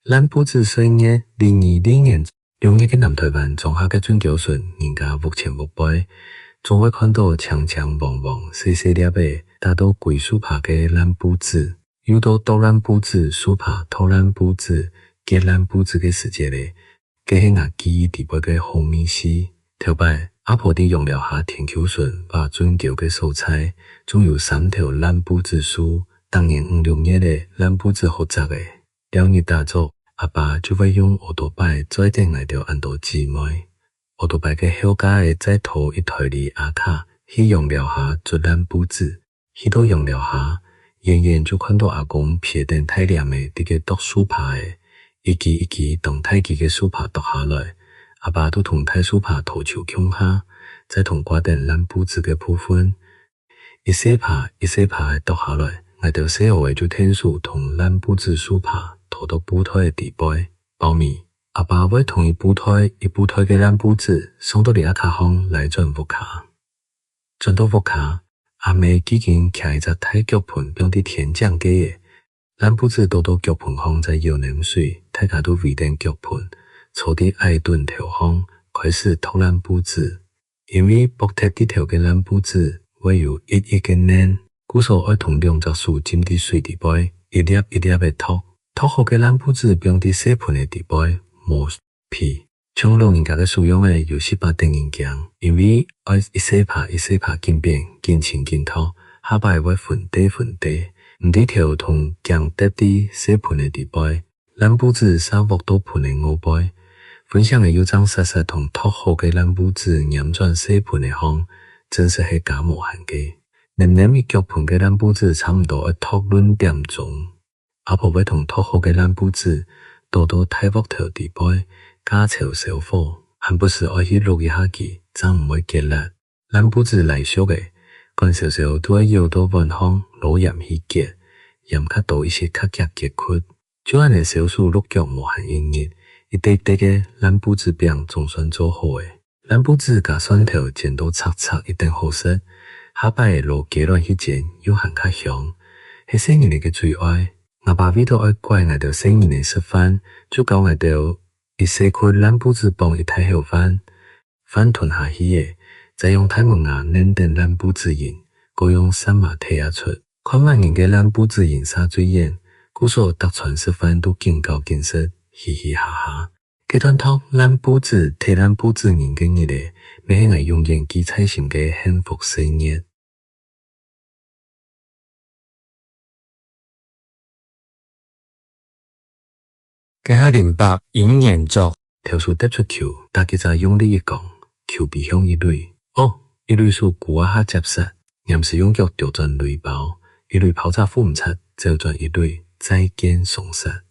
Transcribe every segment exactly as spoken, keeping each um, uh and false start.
爛布子歲月，二零二零年六月个南臺灣莊下个圳溝脣，人家屋前屋背，總會看到青青黃黃、細細粒仔，打到歸樹椏个爛布子。又到剁爛布子、樹椏、擇爛布子、結爛布子个時節咧，該係𠊎記憶底背个好味緒。頭擺，阿婆在楊寮下田坵脣挖圳溝个所在，種有三頭爛布子樹，逐年五六月咧，爛布子好摘咧。 尞日打早，阿爸就會用奧多拜載等𠊎兜恁多姊妹。奧多拜个後架仔再拖一臺哩阿卡，去楊寮下捽爛布子。去到楊寮下，遠遠就看到阿公撇等大鐮仔在該剁樹椏仔，一枝一枝當大枝个樹椏剁下來，阿爸就同大樹椏拖揫共下，再同掛等爛布子个部分， 一細椏一細椏仔剁下來，𠊎兜細孲仔就𢯭手同爛布子樹椏拖到布袋仔底背。包尾，阿爸會同一布袋一布袋个爛布子送到哩阿卡項，拉轉屋下。轉到屋下，阿姆既經擎一隻大腳盆放在天井該仔， 爛布子倒到腳盆項再舀淰水，大家都圍等腳盆，坐在矮凳頭項，開始擇爛布子。因為剝忒蒂頭个爛布子會有一一个粄，故所愛同兩隻手浸在水底背，一粒一粒仔擇。擇好个爛布子放在細盆仔底背，無 皮。像老人家个手樣仔，有息把得人驚，因為愛一細椏一細椏緊扳、緊清緊擇，下擺會昏低昏低，毋知頭同頸跌在細盆仔底背，爛布子嗄煏到盆仔外背。分醒仔又正煞煞同擇好个爛布子拈轉細盆仔項，真實係加無閒个。淰淰一腳盆个爛布子差毋多愛擇論點鐘。 阿婆會同擇好个爛布子倒到大鑊頭底背，架樵燒火，還不時愛去摝一下佢，正毋會結辣。爛布子拉熟咧，趕燒燒就愛舀到碗項，攞鹽去結，鹽較多一息較遽結㪐。就恁仔燒手熝腳無閒一日，一垤垤个爛布子餅總算做好咧。 爛布子加蒜頭煎到赤赤一等好食，下擺仔攞雞卵去煎又還較香，係細人仔个最愛。吾爸為著愛拐𠊎兜細人仔食飯，就教𠊎兜一細窟爛布子傍一大口飯，飯吞下去咧，再用大門牙䀴等爛布子仁，過用舌嫲摕啊出，看麼人个爛布子仁射最遠，故所逐餐食飯都緊搞緊食，嘻嘻哈哈。 該段擇爛布子、擇爛布子仁个日仔，乜係𠊎永遠記在心个幸福歲月。該下林伯英年作。投手擲出球，打擊者用力一扛，球飛向一壘。哦，一壘手跍啊下接殺，黏時用腳著轉壘包，一壘跑者赴毋掣，走轉一壘，再見雙殺。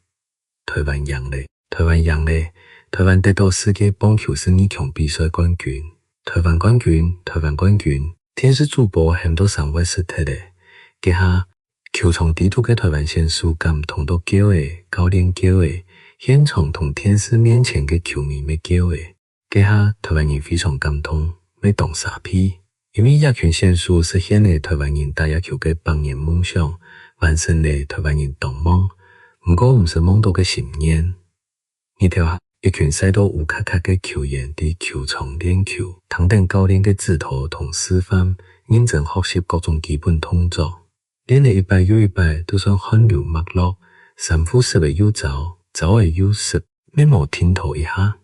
臺灣贏咧！臺灣贏咧！臺灣得到世界棒球十二強比賽冠軍！臺灣冠軍！臺灣冠軍！電視主播喊到聲會失忒咧。該下，球場底肚个臺灣選手感動到噭咧，教練噭咧，現場同電視面前个球迷乜噭咧。 該下，臺灣人非常感動，乜當沙鼻，因為這群選手實現了臺灣人打野球个百年夢想，完成了臺灣人當望，毋過毋識望到个心願。日頭下，一群曬到烏卡卡个球員在球場練球，聽等教練个指導同示範，認真學習各種基本動作。練了一擺又一擺，就算汗流脈落，衫褲濕了又燥，燥了又濕，乜無停跎一下。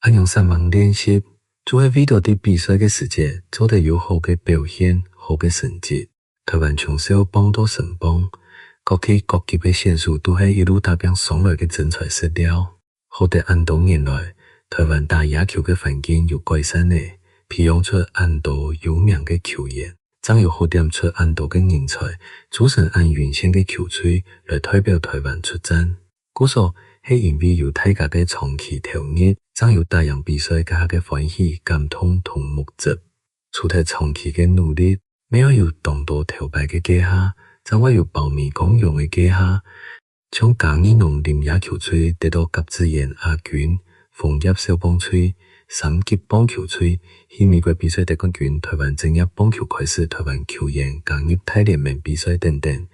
恁樣煞猛練習，就係為著在比賽个時節做得有好个表現、好个成績。臺灣從少棒到成棒，各地各級个選手都係一路打拚上來个真材實料。好得恁多年來，臺灣打野球个環境有改善咧，培養出恁多有名个球員，正有好點出恁多个人才，組成恁完善个球隊來代表臺灣出戰。 故所，係因為有大家个長期投入，正有打贏比賽該下个歡喜、感動同目汁。除忒長期个努力，乜愛有當多頭擺个該下，正會有包尾光榮个該下。像嘉義農林野球隊得到甲子園亞軍、楓葉少棒隊、三級棒球隊，去美國比賽得冠軍，臺灣職業棒球開始，臺灣球員加入大聯盟比賽等等。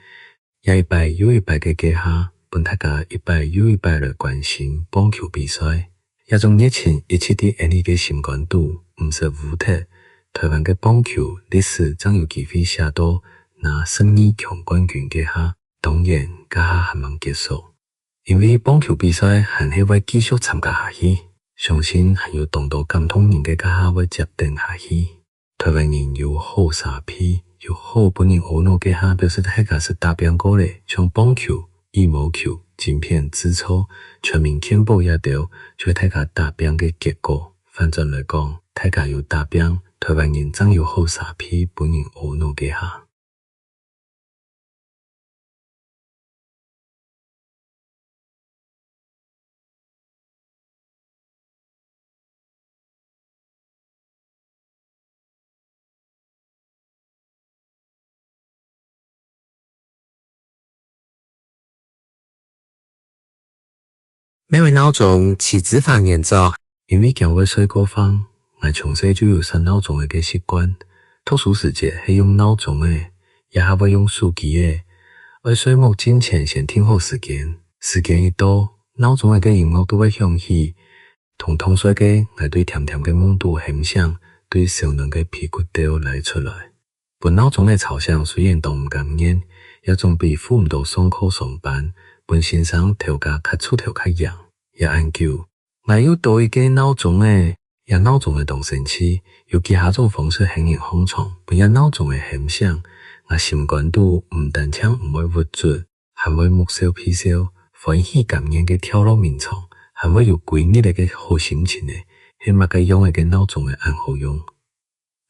這一擺又一擺个該下，分大家一擺又一擺來關心棒球比賽。這種熱情一直在𠊎俚个心肝肚，毋識烏忒。臺灣个棒球歷史正有機會寫到拿十二強冠軍該下，當然該下還吂結束。 因為棒球比賽還係會繼續參加下去，相信還有當多感動人个該下會接等下去。臺灣人有好沙鼻，有好分人阿𧩣該下，表示大家識打拚過咧，像棒球、羽毛球、晶片製造、全民健保這兜，就係大家打拚个結果。反轉來講，大家有打拚，臺灣人正有好沙鼻分人阿𧩣該下。 貓仔鬧鐘，徐子華原作。因為驚會睡過䟘，𠊎從細就有設鬧鐘仔个習慣。讀書時節係用鬧鐘仔，這下會用手機仔。愛睡目進前先定好時間，時間一到，鬧鐘仔个音樂就會響起。同當睡个𠊎對甜甜个夢肚喊醒，對燒暖个被骨竇拉出來。 分鬧鐘仔吵醒雖然當毋甘願，也總比赴毋到上課上班，分先生頭家磕臭頭較贏。也恁久，𠊎又多一個鬧鐘仔。這鬧鐘仔當生趣，有幾下種方式喊人䟘床，分這鬧鐘仔喊醒，𠊎心肝肚毋單淨毋會鬱卒， 還會目笑鼻笑，歡喜甘願个跳落眠床，還會有歸日仔个好心情呢，係麼个樣仔个鬧鐘仔恁好用？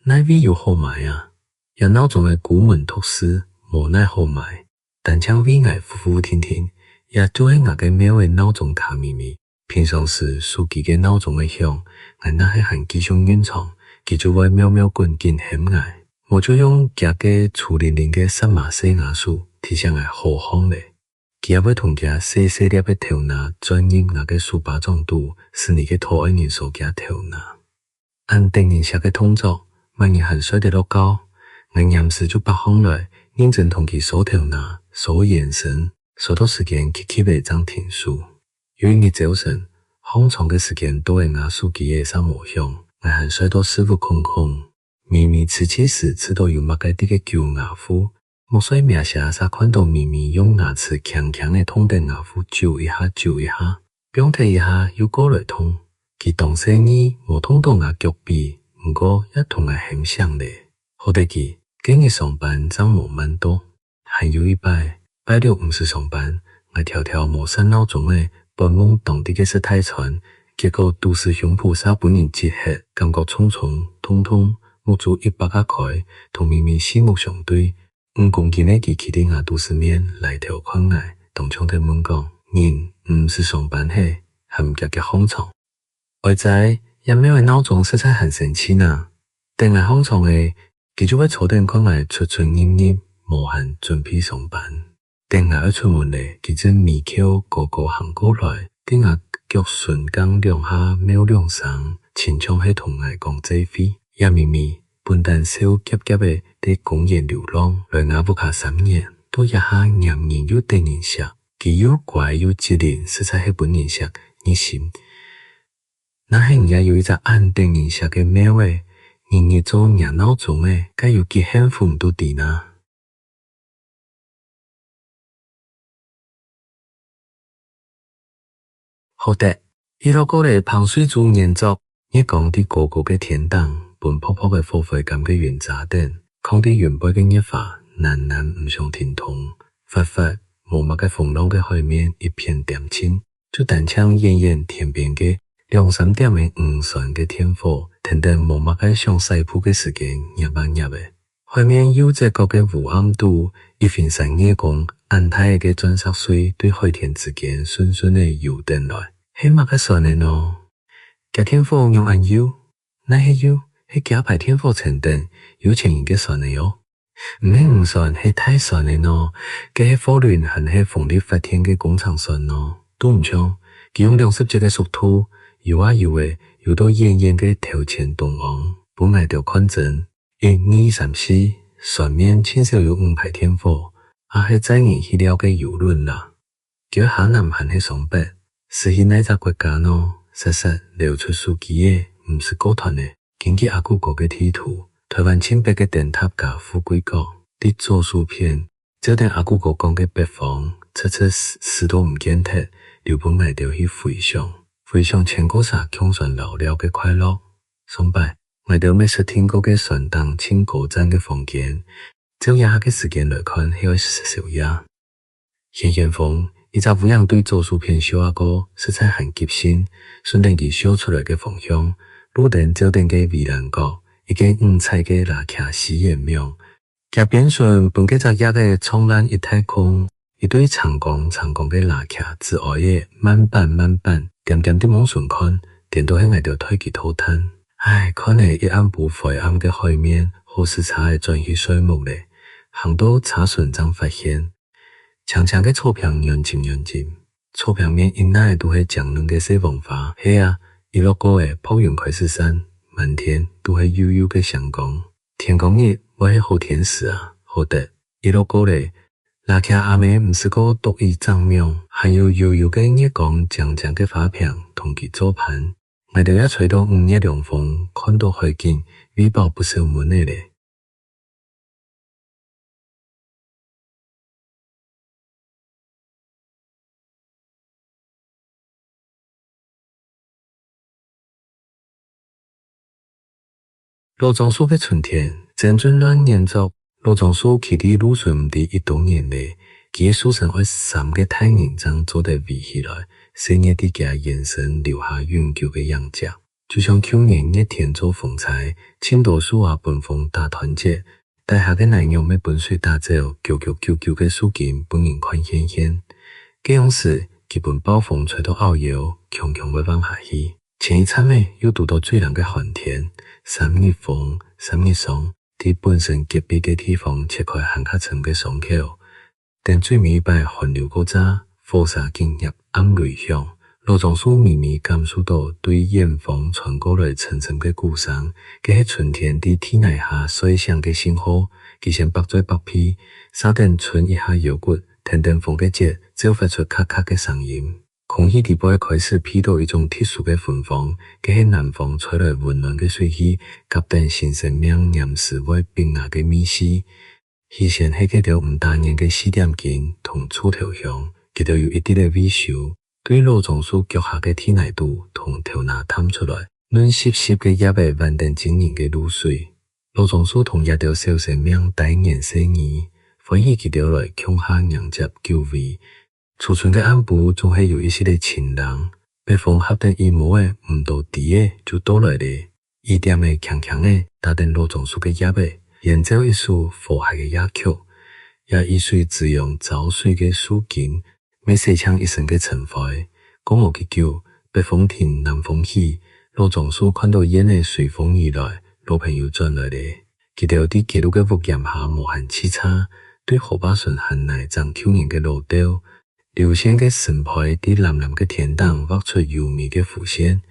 哪位有好買啊？這鬧鐘仔孤門獨市，無哪好買，單淨為𠊎服服定定，這就係𠊎个貓仔鬧鐘卡咪咪。 平常時手機个鬧鐘仔響，𠊎若係還繼續認床，佢就會喵喵滾緊喊𠊎。無就用厥个粗輪輪个舌嫲舐吾手，提醒𠊎好䟘咧。佢也會同厥細細粒个頭那鑽入𠊎个手巴掌肚，使你个討愛人挲厥頭那。 恁得人惜个動作，麼人還睡得落覺？𠊎黏時就爬䟘來，認真同佢挲頭那、挲圓身，挲到時間急急仔正停手。有一日朝晨，䟘床个時間到咧，吾手機仔嗄無響，𠊎還睡到屎朏空空。咪咪痴痴時，知著有麼个在該揪吾褲， 目睡瞟射嗄看著咪咪用牙齒輕輕仔動等吾褲，揪一下揪一下，放忒一下又過來動。佢當細義，無動著吾腳髀，毋過也同𠊎喊醒咧。好得佢，該日上班正無慢到。還有一擺，拜六毋使上班，𠊎挑挑無設鬧鐘仔，發夢當在該食大餐，結果肚屎胸脯嗄分人擠核，感覺重重、痛痛，目珠一擘啊開，同咪咪四目相對。 五公斤个佢企在吾肚屎面，犁頭看𠊎，當像在問講：「人毋使上班係，還遽遽䟘床？」哀哉，這貓仔鬧鐘實在還生趣哪！等𠊎䟘床咧，佢就會坐等看𠊎出出入入，無閒準備上班。等𠊎愛出門咧，佢正微翹高高行過來，在吾腳脣頕兩下喵兩聲，親像係同𠊎講再會。這咪咪 本旦瘦夾夾仔在公園流浪，來吾屋下三年，到這下黏人又得人惜，佢又乖又機靈，實在係分人惜入心。若係你也有一隻恁得人惜个貓仔，日日做若鬧鐘仔，該有幾幸福你都知哪！ 好得，一路過來彭水珠原作。月光在高高个天頂，分薄薄个火灰矸个雲遮等，囥在雲背个月華，懶懶毋想停動。闊闊，無麼个風浪个海面一片恬靜，就單淨遠遠天邊个兩三點个漁船个電火，跈等無麼个想徙步个時間，𥍉啊𥍉仔。 海面右側角个烏暗肚，一群山月公恁大个鑽石碎對海天之間順順仔游等來。係麼个船仔呢？厥電火仰恁幼？哪係幼，係厥排電火層等有錢人个船仔哦！毋係漁船，係大船仔呢！該係貨輪還係風力發電个工程船呢？都毋像，佢用兩十節个速度，游啊游仔，游到遠遠个頭前中央，分𠊎兜看真。 一、二、三、四，船面盡少有五排電火，啊係載人去尞个遊輪啦。腳下南還係上北，駛去哪隻國家呢？煞煞溜出手機仔，毋使過斷了。根據阿牯哥个地圖，臺灣盡北个燈塔加富貴角，在左手片，照等阿牯哥講个北方，直直駛駛到毋見忒，留分𠊎兜去回想。回想千過儕共船遶尞个快樂。上擺，𠊎兜乜識訂過个船頂盡高棧个房間，照這下个時間來看，係愛食宵夜。 掀掀風，一隻烏影對左手片咻啊過，實在還急性，順等佢咻出來个方向，路燈照等个圍欄角，一間五彩个蝲䗁死遠望。佢邊脣分該隻蝶仔撞爛一大空，一對青光青光个蝲䗁子哀仔慢板慢板，恬恬地望船看，顛倒係𠊎兜代佢討嘆。唉，看了一暗晡灰暗个海面，好駛車仔轉去睡目了。行到車脣正發現， 青青个草坪軟浸軟浸，草坪面一哪仔都係靚嫩个細黃花。係啊，雨落過了，薄雲開始散，滿天都係幼幼个星光。天光日會係好天時啊，好得，雨落過了，蝲䗁阿姆毋使過涿雨整網，還有幽幽个月光、靚靚个花坪同佢做伴。𠊎兜也吹到五月涼風，看到海景，胃飽不愁悶仔了。 老樟樹个春天，曾俊鑾原作。老樟樹企在路脣毋知幾多年了，佢个樹身愛三個大人正做得圍起來，細葉在厥圓身留下永久个影跡。 就像舊年熱天做風搓，盡多樹椏分風打斷截，底下个泥肉乜分水打走，九九九九个樹根分人看現現。該央時，佢分暴風吹到拗腰，強強會橫下去。前一站仔又堵到最冷个寒天，三日風，三日霜，在本身結壁个地方切開還較深个傷口。 等最尾一擺寒流過際，火蛇緊入暗雷響，老樟樹微微感受到對遠方傳過來沉沉个鼓聲，該係春天在地泥下睡醒个信號。佢先擘嘴擘鼻，煞等伸一下腰骨，跈等風个節奏發出咔咔个聲音。空氣裡背開始鼻著一種特殊个芬芳，該係南方吹來溫暖个水氣，合等新生命黏時會發芽个味緒。 起先係該兜毋打眼个四點根同臭頭香，佢兜有一滴仔畏羞，對老樟樹腳下个地泥肚同頭那探出來，嫩濕濕个葉仔挽等浸人个露水。老樟樹同這兜小生命帶言細語，歡喜佢兜來共下迎接久違 初春个暗晡總係有一息仔清冷，北風合等雨毛仔，毋多知仔就到來了。雨點仔輕輕仔打等老樟樹个葉仔，演奏一首和諧个夜曲。這雨水滋養遭水个樹根，乜洗淨一身个塵灰。過無幾久，北風停，南風起，老樟樹看著燕仔隨風而來，老朋友轉來了。佢兜在街路个屋簷下無閒洎杈，對河壩脣銜泥整舊年个老竇， 流線个身胚在藍藍个天頂畫出優美个弧線，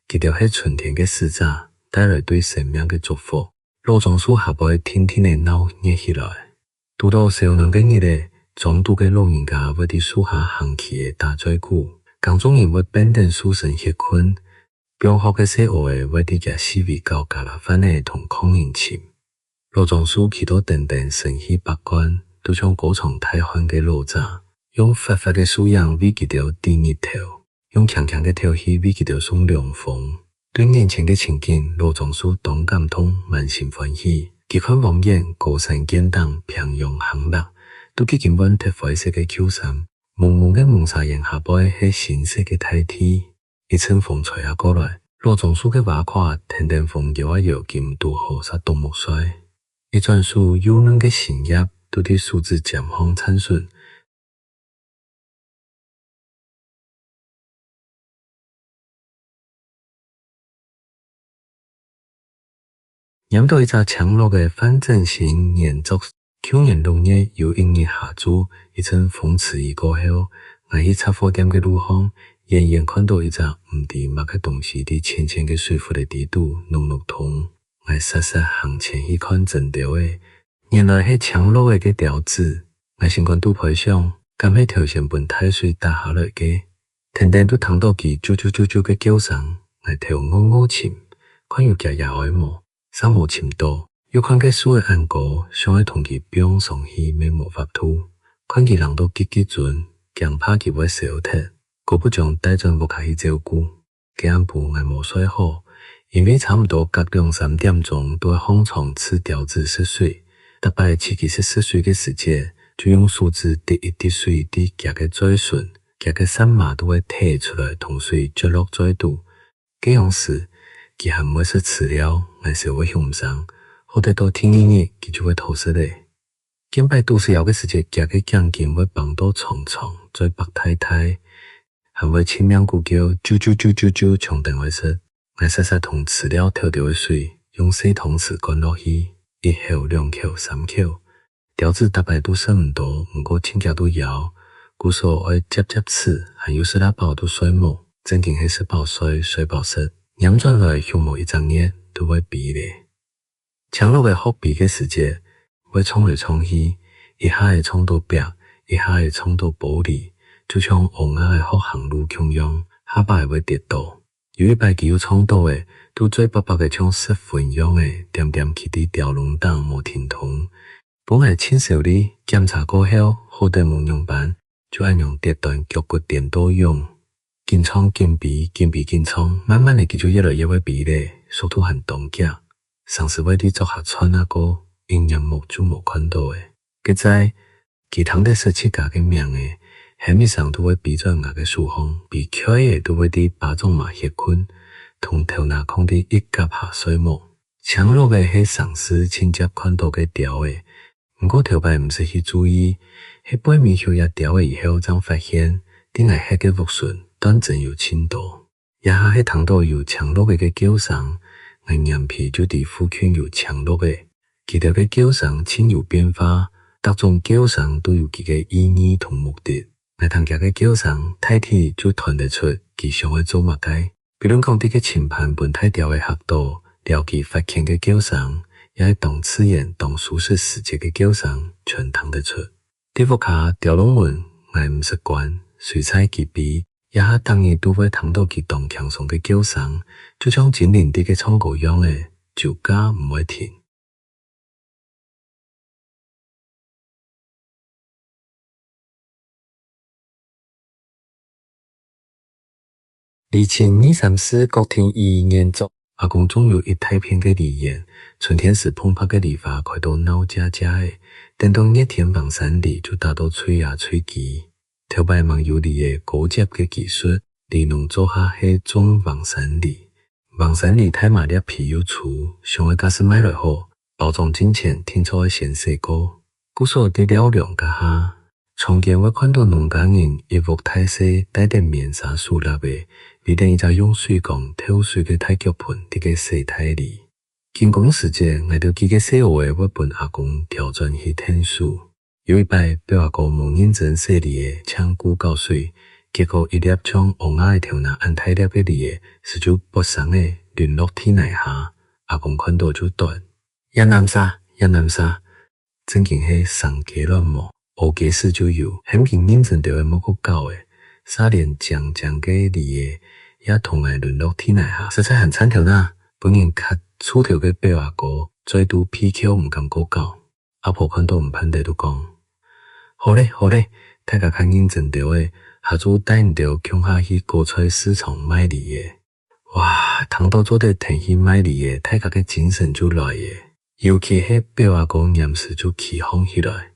佢兜係春天个使者，帶來對生命个祝福。老樟樹下背定定仔鬧熱起來。堵著燒暖个日仔，庄肚个老人家會在樹下行棋仔、打嘴鼓，耕種人會䟓等樹身歇睏，放學个細孲仔會在厥四圍搞家啦飯仔同囥人尋。 老樟樹企到登登，生氣百官，就像高長大漢个老者，用闊闊个樹影為佢兜抵日頭，用輕輕个敨氣為佢兜送涼風。對眼前个情景，老樟樹當感動，滿心歡喜。佢看望遠，高山見頂，平洋坑壢，都既經換忒灰色个舊衫，濛濛个濛沙煙下背係新色个大地。 一陣風吹啊過來，老樟樹个椏桍跈等風搖啊搖，禁堵好煞啄目睡。一轉手，幼嫩个新葉都在手指尖項綻筍。拈著一隻青綠个范振興原作。舊年六月有一日下晝，一陣風遲雨過後，𠊎去雜貨店个路項，遠遠看著一隻毋知麼个東西在淺淺个水窟仔底肚熝熝動。𠊎煞煞行前去看真兜仔，原來係青綠仔个鳥子。𠊎心肝肚背想，敢係頭先分大水打下來个？天頂都聽到佢啾啾啾啾个叫聲，𠊎頭臥臥尋，看有厥爺哀無，嗄無尋到。又看該樹仔恁高，想愛同佢放上去乜無法度，看佢冷到激激顫，驚怕佢會燒忒，姑不將帶轉屋下去照顧。 該暗晡𠊎無睡好，因為差毋多隔兩三點鐘都愛䟘床飼鳥子食水。逐擺飼佢食食水个時節，就用手指滴一滴水在厥个嘴脣，厥个舌嫲都會提出來同水啜落嘴肚。該央時，佢還毋會食飼料，𠊎愁會畜毋生，好得到第二日佢就會討食咧。見擺肚屎枵个時節，厥个頸根會挷到長長，嘴擘大大， 還會盡命牯叫，啾啾啾啾啾，搶等愛食。𠊎煞煞同飼料敨兜仔水，用細湯匙灌落去，一口、兩口、三口。鳥子逐擺都食毋多，毋過盡遽都枵，故所愛輒輒飼，還有食啊飽都睡目，正經係食飽睡，睡飽食。拈轉來畜無一隻月，都會飛咧。 青鹿仔學飛个時節，會撞來撞去，一下仔撞到壁，一下仔撞到玻璃，就像烏鴉仔學行路共樣，下把仔會跌倒。有一擺佢又撞倒咧，就嘴擘擘仔像失魂樣仔，恬恬企在鳥籠頂無停動。分𠊎盡愁慮，檢查過後，好得無仰般， 就恁樣跌斷腳骨顛倒勇。緊撞緊飛，緊飛緊撞，慢慢仔佢就越來越會飛咧，速度還當遽，成時會在桌下竄啊過，一𥍉目就無看到咧。該在，佢聽得識自家个名仔，喊一聲就會飛轉吾个手項，飛𤸁仔就會在巴掌嫲歇睏，同頭那囥在翼胛下睡目。青鹿仔係成時盡輒看到个鳥仔， 毋過頭擺毋識去注意，係背尾畜這鳥仔以後正發現，在𠊎歇个屋脣，斷真有盡多。這下係聽到有青鹿仔个叫聲，𠊎黏皮就知附近有青鹿仔。佢兜个叫聲盡有變化，逐種叫聲都有佢个意義同目的。𠊎聽厥个叫聲，大體就揣得出佢想愛做麼个。 比論講在該尋伴分大鳥仔嚇到，撩佢發譴个叫聲，也係當自然、當舒適時節个叫聲，全聽得出。在屋下鳥籠門，𠊎毋識關，隨在佢飛，這下逐日都會聽到佢當輕鬆个叫聲，就像精靈在該唱歌樣仔，就較毋會停。 離情二三四，郭亭妤原作。阿公種有一大片个梨園，春天時蓬白个梨花開到鬧嗟嗟仔，等到熱天橫山梨就打到碎啊碎枝。頭擺吂有梨仔高接个技術，梨農做下係種橫山梨。橫山梨大嫲粒皮又粗，想愛價數賣來好， 包裝進前定著愛先洗過。故所在尞涼該下，常見會看到農家人一屋大細戴等棉紗手揇仔，圍等一隻用水管透水个大腳盆在該洗大梨。緊工時節，𠊎兜幾個細孲仔會分阿公調轉去𢯭手。 有一擺，表阿哥無認真洗梨仔，淨顧搞水，結果一粒像烏鴉仔頭那恁大粒个梨仔，斯就噗聲仔，輪落地泥下。阿公看到就斷：「這淰儕，這淰儕！」正經係生雞卵無，屙雞屎就有，喊佢認真兜仔莫過搞咧，嗄連靚靚个梨仔也同𠊎輪落地泥下，實在還顫頭那，分人較臭頭个表阿哥，嘴嘟鼻翹毋敢過搞。 阿婆看到毋盼得就講：「好咧，好咧，大家較認真兜仔，下晝帶你兜共下去果菜市場賣梨仔。」哇，聽到做得跈去賣梨仔，大家个精神就來咧。尤其係表阿哥黏時就起鬨起來，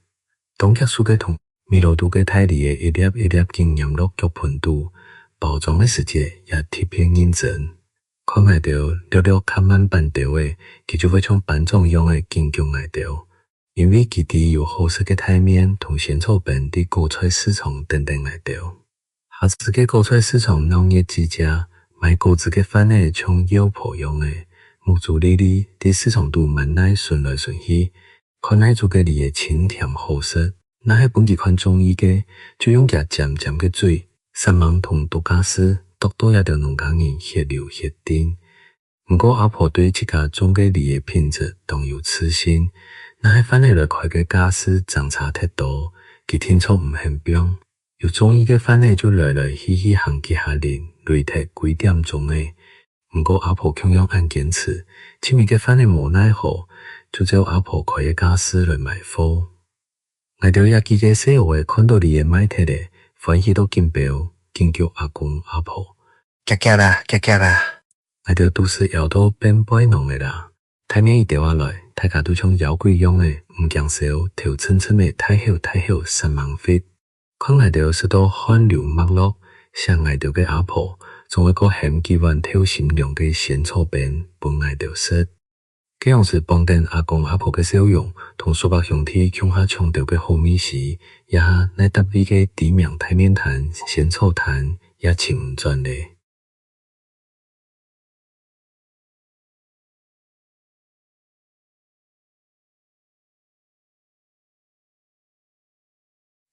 當遽手个同米籮肚个大梨仔一粒一粒緊拈落腳盆肚，包裝个時節也特別認真。 看𠊎兜略略較慢板兜仔，佢就會像班長樣仔緊逐𠊎兜，因為佢知有好食个大麵同仙草冰在果菜市場等等𠊎兜。下晝个果菜市場鬧熱吱喳，賣果子个販仔像鷂婆樣仔，目珠利利，在市場肚滿哪巡來巡去， 看哪種个梨仔清甜好食，若係分佢看中意个，就用厥尖尖个嘴，煞猛同剁價數，剁到這兜農家人血流血滴。毋過阿婆對自家種个梨仔品質當有自信，若係販仔來開个價數爭差忒多，佢定著毋肯放。有中意个飯仔就來來去去行幾下輪，累忒幾點鐘仔。毋過阿婆共樣恁堅持，盡尾个飯仔無奈何，就照阿婆開个價數來買貨。𠊎兜這幾個細孲仔看著梨仔賣忒咧，歡喜到緊飆，緊逐阿公阿婆：「遽遽啦，遽遽啦！」𠊎兜肚屎枵到變背囊咧啦！大面一兜仔來，大家都像枵鬼樣仔，毋驚燒，頭沉沉仔大口大口煞猛拂。看𠊎兜食到汗流脈落，惜𠊎兜个阿婆，總會過喊幾碗透心涼个仙草冰分𠊎兜食。該央時傍等阿公阿婆个笑容，同叔伯兄弟共下搶兜个好味緒，這下哪搭位个知名大麵攤、仙草攤也尋毋轉咧。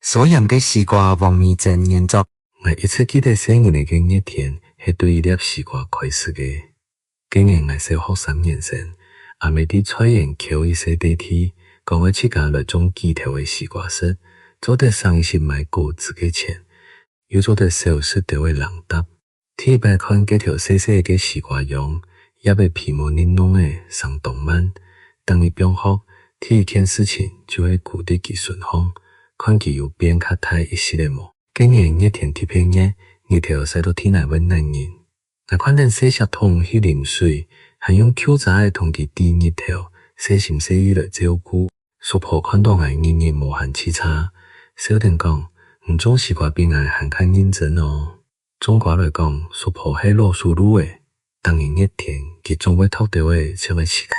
蘇炎个西瓜，王美珍原作。𠊎一直記得細人仔个熱天係對一粒西瓜開始个。該年𠊎小學三年生，阿姆在菜園坵一細垤地，講愛自家來種幾頭个西瓜食，做得省一息買果子个錢，又做得少食兜仔零嗒。 第一擺看該頭細細个西瓜秧，葉仔皮毛俐濛仔生當慢，逐日放學，第一件事情就係跍在佢脣項，看佢有變較大一息仔無。該年熱天特別熱，日頭曬到地泥會焫人。𠊎擐等細錫桶去淋水，還用舊遮仔同佢抵日頭，細心細意來照顧。 叔婆看著𠊎日日無閒洎杈，笑等講：「你種西瓜比𠊎還較認真哦。」種瓜來講，叔婆係老手路仔，逐日熱天，佢總會擇兜仔就愛自家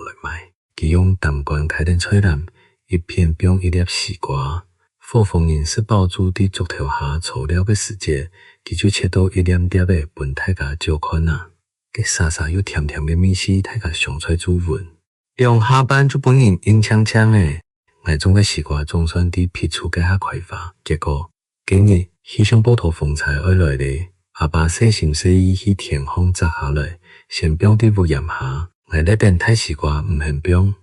來買。佢用擔竿㧡等菜籃，一片放一粒西瓜。伙房人食飽晝在竹頭下坐尞个時節，佢就切到一粒粒仔分大家照看啊。該沙沙又甜甜个味緒，大家相賽就聞。 兩下半就分人印淨淨咧。𠊎種个西瓜總算在避暑該下開花，結果，該日氣象報導風災愛來咧，阿爸細心細意去田項摘下來，先放在屋簷下。𠊎掠等大西瓜毋肯放，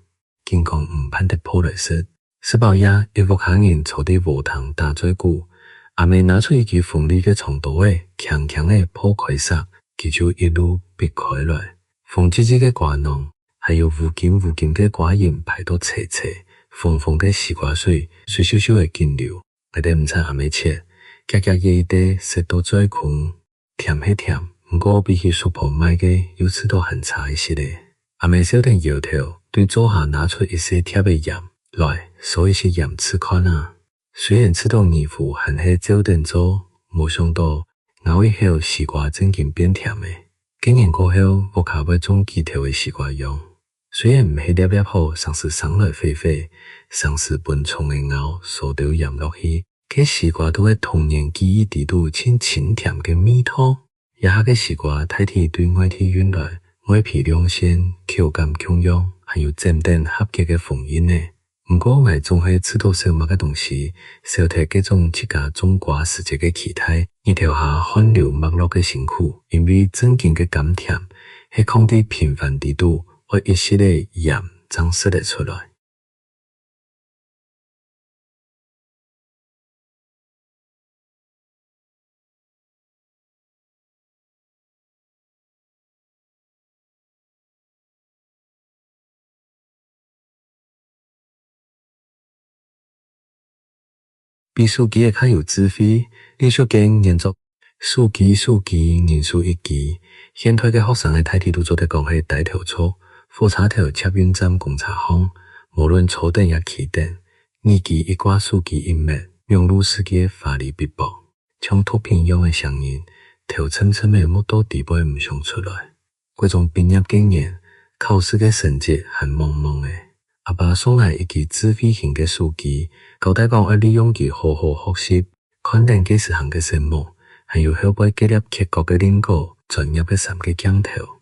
緊講毋盼得破來食。食飽夜，一屋下人坐在禾埕打嘴鼓，阿姆拿出一支鋒利个長刀仔，輕輕仔破開嗄，佢就一路必開來。紅唧唧个瓜囊， 還有烏金烏金个瓜仁排到齊齊，紅紅个西瓜水，水咻咻仔緊流。𠊎兜毋插阿姆切，遽遽掖一垤塞到嘴空。甜係甜，毋過比起叔婆買个又試著還差一息仔。阿姆笑等搖頭，對灶下拿出一細碟仔鹽，來，嗦一息鹽試看啊。雖然試著疑狐還係照等做，無想著 咬一口，西瓜正經變甜咧。幾年過後，屋下會種幾頭个西瓜秧。雖然毋係粒粒好，成時生來壞壞，成時分蟲仔咬，所丟鹽落去，該西瓜都係童年記憶底肚盡清甜个味道。這下个西瓜大體對外地運來，外皮亮線，口感共樣，還有整等合格个封印呢。 毋過𠊎總係試著少麼个東西，少忒該種自家種瓜時節个期待，日頭下汗流脈落个辛苦，因為正經个甘甜，係囥在平凡底肚，愛一息仔鹽正食得出來。 比手機仔較有智慧，李淑娟原作。手機，手機，人手一機。現代个學生仔大體都做得講係低頭族，火車頭、捷運站、公車項，無論坐等也企等，耳機一掛，手機一搣，網路世界花哩嗶啵。 像毒品樣仔餳人，頭沉沉仔，目到底背毋想出來。國中畢業該年，考試个成績還濛濛仔。阿爸送𠊎一支智慧型个手機，交代講愛利用佢好好學習，看等該時行个色目，還有後背該粒缺角个蘋果，專業个三個鏡頭。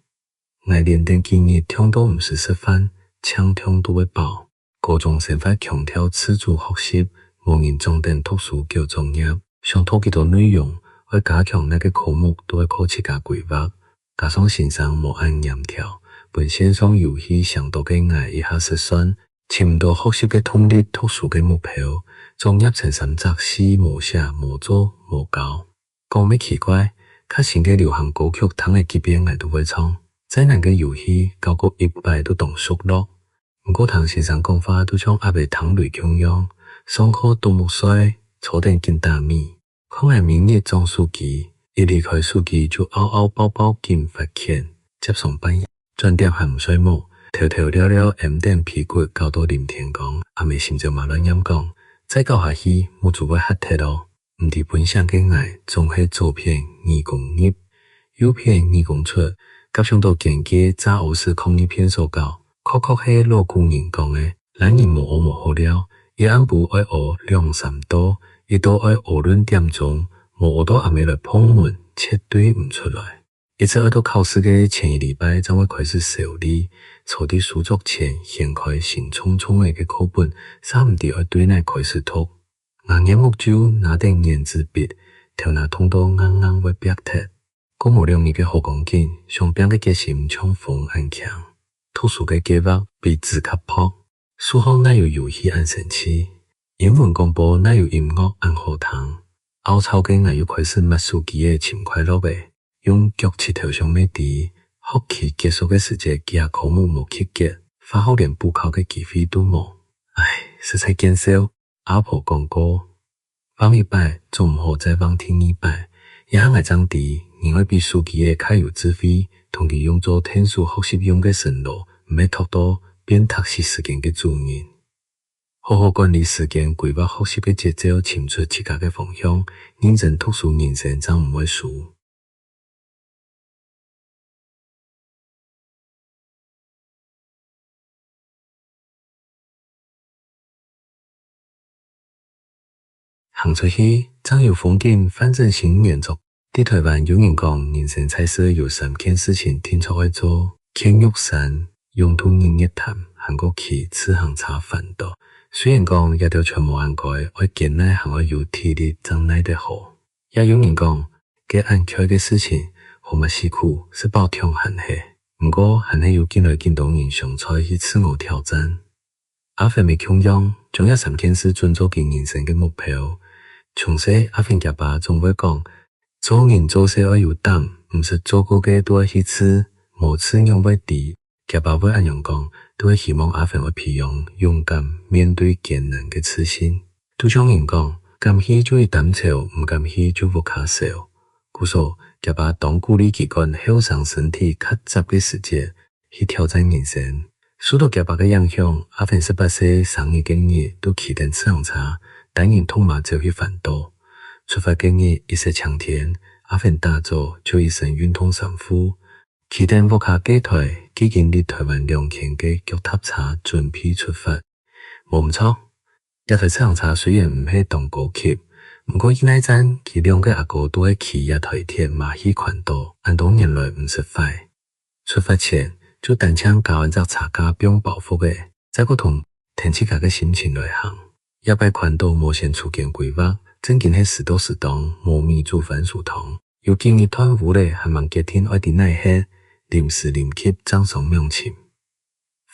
𠊎連等幾日暢到毋使食飯，淨暢都會飽。高中生活強調自主學習，無人掌等讀書繳作業，想讀幾多內容，愛加強哪個科目都愛靠自家規劃。加上先生無恁嚴條，分線上遊戲餳到个𠊎一下失算，尋毋到學習个動力、讀書个目標，作業成三隻四：無寫、無做、無交。講乜奇怪，較新个流行歌曲聽了幾遍𠊎都會唱，再難个遊戲搞過一擺都當熟絡。毋過聽先生講話都像鴨仔聽雷共樣，上課啄目睡，坐等緊打咪。 看𠊎每日掌手機，一離開手機就嗷嗷抱抱緊發譴，輒常半夜轉點還毋睡目，偷偷尞尞，揞等被骨搞到臨天光。阿姆心焦嘛亂唸講：「再搞下去，目珠會瞎忒哦！」毋知分醒个𠊎，總係左片耳公入，右片耳公出，合上到間隔，詐屙屎囥入便所搞。 確確係老古人講个：「懶人無屙無好尞」，一暗晡愛屙兩三到，一到愛屙論點鐘，無屙到阿姆來碰門，絕對毋出來。一直愛到考試个前一禮拜正會開始愁慮，坐在書桌前掀開新重重仔个課本，煞毋知愛對哪開始讀。 牙研目就拿等原子筆，頭那痛到硬硬會煏忒。過無兩日个好光景，想拚个決心像風恁輕，讀書个計畫比紙較薄，數學哪有遊戲恁生趣，英文廣播哪有音樂恁好聽。懊躁个𠊎又開始抹手機仔尋快樂仔，用腳趾頭想乜知，學期結束个時節幾下科目無及格，化學連補考个機會都無。唉，實在見笑。 阿婆講過：「橫一擺，總毋好再橫第二擺。」這下𠊎正知，人愛比手機仔較有智慧，同佢用做𢯭手學習用个神奴，毋係擇到變䌈死時間个主人。好好管理時間，規劃學習个節奏，尋出自家个方向，認真讀書，人生正毋會輸。 行出去，正有風景。范振興原作。在臺灣有人講，人生在世有三件事情定著愛做：㧒玉山、泳渡日月潭，還過騎自行車環島。雖然講這兜全無恁該，愛堅耐還愛有體力正耐得何。 也有人講，該恁𤸁个事情，好麼辛苦，食飽暢還係。毋過，還係有緊來緊多人相賽去自我挑戰。阿芬乜共樣，將這三件事準做佢人生个目標。從細，阿芬厥爸總會講：「做人做事愛有膽，毋識做過个都愛去試，無試仰會知。」 厥爸會恁樣講，都係希望阿芬愛培養勇敢面對艱難个自信。就像人講：「敢去就去擔樵，毋敢去就屋下愁。」故所，厥爸當鼓勵佢趕後生身體較紮个時節，去挑戰人生。受到厥爸个影響，阿芬十八歲生日該日，就騎等自行車，單人獨馬走去環島。出發該日一色晴天，阿芬打早就一身運動衫褲， 騎等屋下該臺既經歷臺灣兩圈个腳踏車準備出發。無毋著，這臺自行車雖然毋係當高級，毋過因為戰佢兩個阿哥都係騎這臺鐵馬去環島，恁多年來毋識壞。出發前，就單淨加安隻車架放包袱仔，再過同跈自家个心情來行。 這擺環島無先事前規劃，正經係時到時當，無米煮番薯湯。有幾日斷烏咧，還吂決定愛在哪歇，臨時臨急正上網尋。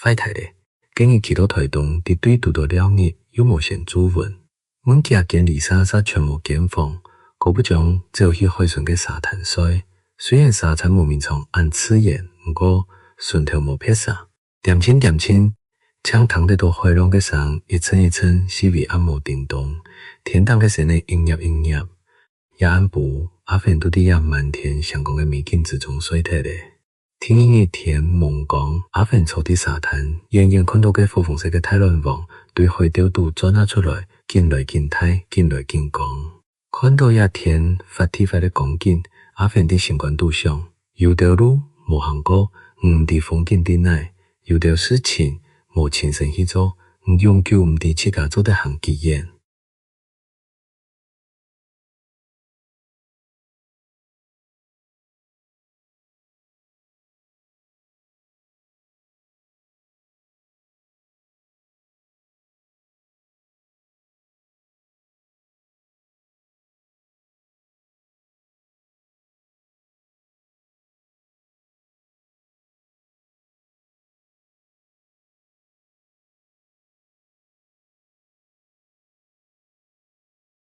壞忒咧，該日騎到臺東，在對堵到尞日，又無先注文。問幾下間旅社煞全無間房，姑不將走去海脣个沙灘睡。雖然沙灘無眠床恁自然，毋過脣頭無別儕， 恬靜恬靜，淨聽得到海浪个聲，一陣一陣四圍暗摸叮咚，天頂个星仔一𥍉一𥍉。這暗晡，阿芬就在這滿天星光个美景之中睡忒咧。第二日天濛光，阿芬坐在沙灘，遠遠看到該火紅色个大卵黃對海竇肚鑽啊出來，緊來緊大，緊來緊光。 看到這天闊地闊个光景，阿芬在心肝肚想：有兜路無行過，毋知風景在哪；有兜事情無親身去做，永久毋知自家做得行幾遠。